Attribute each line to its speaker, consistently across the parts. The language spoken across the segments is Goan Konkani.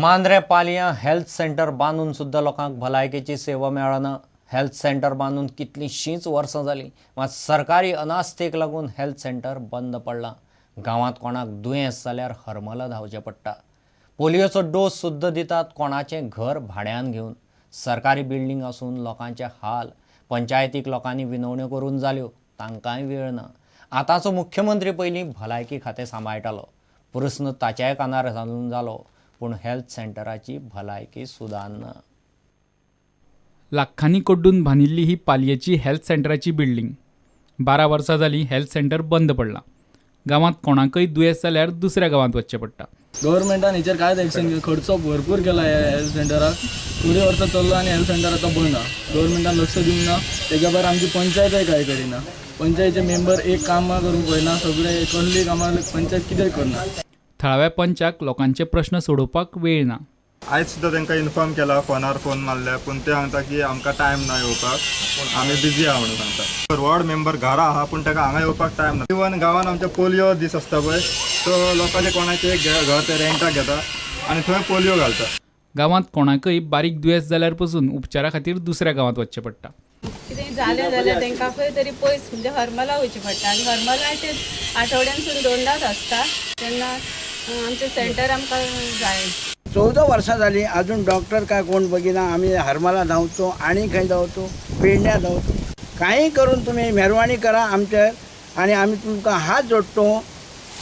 Speaker 1: मांद्रे पालयां हेल्थ सेंटर बांदून सुद्दां लोकांक भलायकेची सेवा मेळना. हेल्थ सेंटर बांदून कितलींशींच वर्सां जालीं, मात सरकारी अनास्थेक लागून हेल्थ सेंटर बंद पडलां. गांवांत कोणाक दुयेंस जाल्यार हरमला धांवचें पडटा. पोलियोचो डोस सुद्दां दितात कोणाचें घर भाड्यान घेवन. सरकारी बिल्डींग आसून लोकांचे हाल. पंचायतीक लोकांनी विनवण्यो करून जाल्यो, तांकांय वेळ ना. आतांचो मुख्यमंत्री पयलीं भलायकी खातें सांबाळटालो. प्रस्न ताच्याय कानार घालून जालो, पूण हेल्थ सेंटराची भलायकी सुदारना.
Speaker 2: लाखांनी कड्डून बांदिल्ली ही पालयेची हेल्थ सेंटराची बिल्डींग. 12 वर्सां जालीं हेल्थ सेंटर बंद पडलां. गांवांत कोणाकय दुयेंस जाल्यार दुसऱ्या गांवांत वचचें पडटा.
Speaker 3: गव्हर्मेंटान हेचेर कांयच एक्शन घेवं, खर्चो भरपूर केला ह्या हेल्थ सेंटराक. थोडीं वर्सां चल्लो आनी हेल्थ सेंटर आतां बंद आहा. गव्हर्मेंटान लक्ष दिवंक ना. तेज्या भायर आमची पंचायतय कांय करिना. पंचायतीचे मेंबर एक कामां करूंक पळयना, सगळे कसलीं कामां पंचायत कितें करना.
Speaker 2: थळाव्या पंचाक लोकांचे प्रश्न सोडोवपाक वेळ ना.
Speaker 4: आयज सुद्दां तांकां इन्फॉर्म केला, फोनार फोन मारल्या, पूण ते सांगता की आमकां टायम ना येवपाक, आमी बिजी आहा म्हणून सांगता. वॉर्ड मेंबर घरा आहा, पूण ताका हांगा येवपाक टायम ना. इवन गांवान आमच्या पोलियो दीस आसता पळय, सो लोकांचे कोणाचे घर ते रेंटाक घेता आनी थंय पोलियो घालता.
Speaker 2: गांवांत कोणाकय बारीक दुयेंस जाल्यार पसून उपचारा खातीर दुसऱ्या गांवांत वचचें पडटा.
Speaker 5: कितें जालें जाल्यार तांकां खंय तरी पयस म्हणजे हरमला वयचें पडटा आनी हरमलाय ते आठवड्यानसून दोनदांच आसता, तेन्ना आमचें सेंटर आमकां जाय.
Speaker 6: 14 वर्सां जालीं, अजून डॉक्टर काय कोण बगिना. आमी हरमला धांवतो आनी खंय धांवतो, पेडण्या धांवतो. कांय करून तुमी मेहरबानी करा आमचेर आनी आमी तुमकां हात जोडटो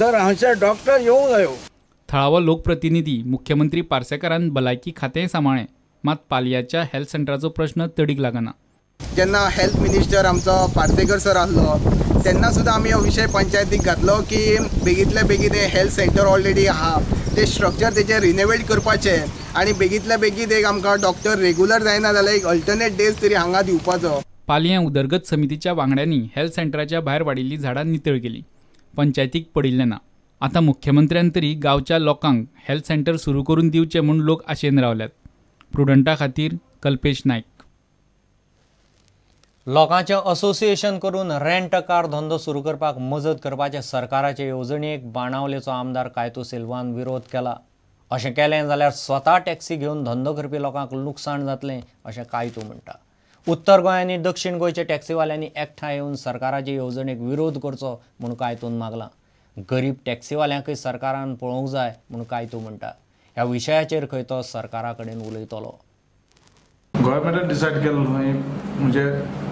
Speaker 6: तर हांगसर डॉक्टर येवंक जायो.
Speaker 2: थळावो लोकप्रतिनिधी मुख्यमंत्री पार्सेकारान भलायकी खातेंय सांबाळ्ळें, मात पालयाच्या हेल्थ सेंटराचो प्रश्न तडीक लागना.
Speaker 7: जेन्ना हेल्थ मिनिस्टर आमचो पार्सेकर सर आसलो तेन्ना सुद्दां आमी हो विशय पंचायतीक घातलो की बेगींतल्या बेगीन हें हेल्थ सेंटर ऑलरेडी आहा ते स्ट्रक्चर तेजें रिनोवेट करपाचें आनी बेगींतल्या बेगीन एक आमकां डॉक्टर रेगुलर जायना जाल्यार एक अल्टरनेट डेज तरी हांगा दिवपाचो.
Speaker 2: पालयें उदरगत समितीच्या वांगड्यांनी हेल्थ सेंटराच्या भायर वाडिल्लीं झाडां नितळ केलीं. पंचायतीक पडिल्लें ना. आतां मुख्यमंत्र्यान तरी गांवच्या लोकांक हेल्थ सेंटर सुरू करून दिवचें म्हूण लोक आशेन रावल्यात. प्रुडंटा खातीर कल्पेश नायक.
Speaker 1: लोकांचें असोसिएशन करून रेंट कार धंदो सुरू करपाक मजत करपाचे सरकाराचे येवजणेक बाणावलेचो आमदार कायतू सिल्वान विरोध केला. अशें केलें जाल्यार स्वता टॅक्सी घेवन धंदो करपी लोकांक लुकसाण जातलें अशें कायतू म्हणटा. उत्तर गोंय आनी दक्षिण गोंयच्या टॅक्सीवाल्यांनी एकठांय येवन सरकाराचे येवजणेक विरोध करचो म्हूण कायतून मागलां. गरीब टॅक्सीवाल्यांकय सरकारान पळोवंक जाय म्हूण कायतू म्हणटा. ह्या विशयाचेर खंय तो सरकारा कडेन उलयतलो.
Speaker 8: गव्हर्मेंटान डिसायड केल्लो न्हय, म्हणजे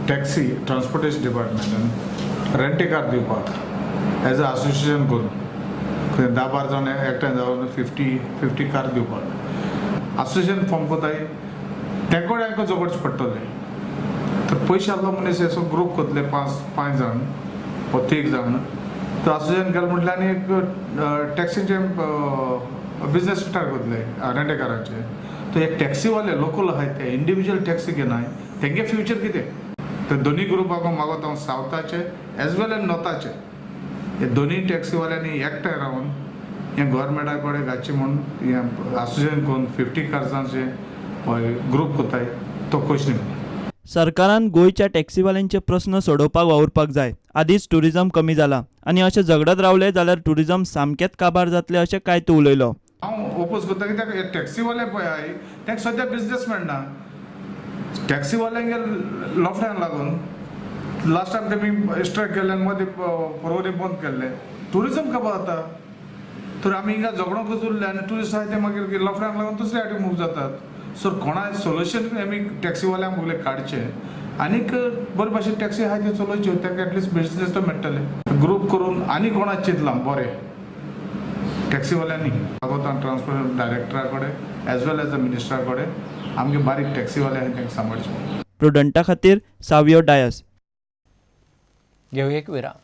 Speaker 8: टॅक्सी ट्रान्सपोर्टेशन डिपार्टमेंटान रेंटे कार दिवपाक एज अ असोसिएशन करून खंय 10-12 जाण एकठांय जावन 50-50 कार दिवपाक असोसिएशन फॉर्म कोताय, तेंकोड हांकां झगडचें पडटलें. तर पयशे आहलो मनीस असो ग्रूप करतले 5-5 जाण वो 3 जाण, तर असोसिएशन केलें म्हटल्यार आनी एक टॅक्सीचें बिजनेस स्टार्ट करतले रेंटे कारांचे. तर एक टॅक्सीवाले लोकल आहाय ते इंडिविज्युअल टॅक्सी घेनाय, तेंगे फ्युचर कितें? तर दोनी ग्रुपाक मागोता हांव, सावथाचे एज वेल एज नॉर्थाचे, हे दोनी टॅक्सीवाल्यांनी एकठांय रावन हें गव्हर्मेंटा कडेन घालचें म्हूण हें असोसिएशन करून 50 कार्सांचे ग्रूप कोताय तो क्वेश्चन.
Speaker 9: सरकारान गोंयच्या टॅक्सीवाल्यांचे प्रस्न सोडोवपाक वावुरपाक जाय. आदींच ट्युरिजम कमी जाला आनी अशें झगडत रावले जाल्यार ट्युरिजम सामकेंच काबार जातलें अशें कायतू उलयलो.
Speaker 8: हांव ओपोज करता कित्याक हे टॅक्सीवाले पळय आहाय तांकां सद्या बिजनेस मेळना. टॅक्सीवाल्यांगे लफड्यांक लागून लास्ट टायम तेमी स्ट्रायक केल्ले आनी मदीं परवरी बंद केल्ले, ट्युरिजम काबार जाता. तर आमी हिंगा झगडोंकूच उरले आनी ट्युरिस्ट आहाय ते मागीर लफड्यांक लागून दुसऱ्या फावटी मूव जातात. सो कोणा सोल्युशन आमी टॅक्सीवाल्यांक बगले काडचें आनीक बरे भाशेन टॅक्सी आहाय त्यो चलोवच्यो, तांकां एटलिस्ट बिजनेस तो मेळटलें. ग्रूप करून आनी कोणा चिंतलां बरें टॅक्सीवाल्यांनी मागोता ट्रान्सपोर्ट डायरेक्टरा कडेन एज वेल एज अ मिनिस्टरा कडेन आमगे बारीक टॅक्सीवाले आहाय तांकां सांबाळचें.
Speaker 9: प्रुडंटा खातीर सावियो डायस.
Speaker 1: घेवया एक विराम.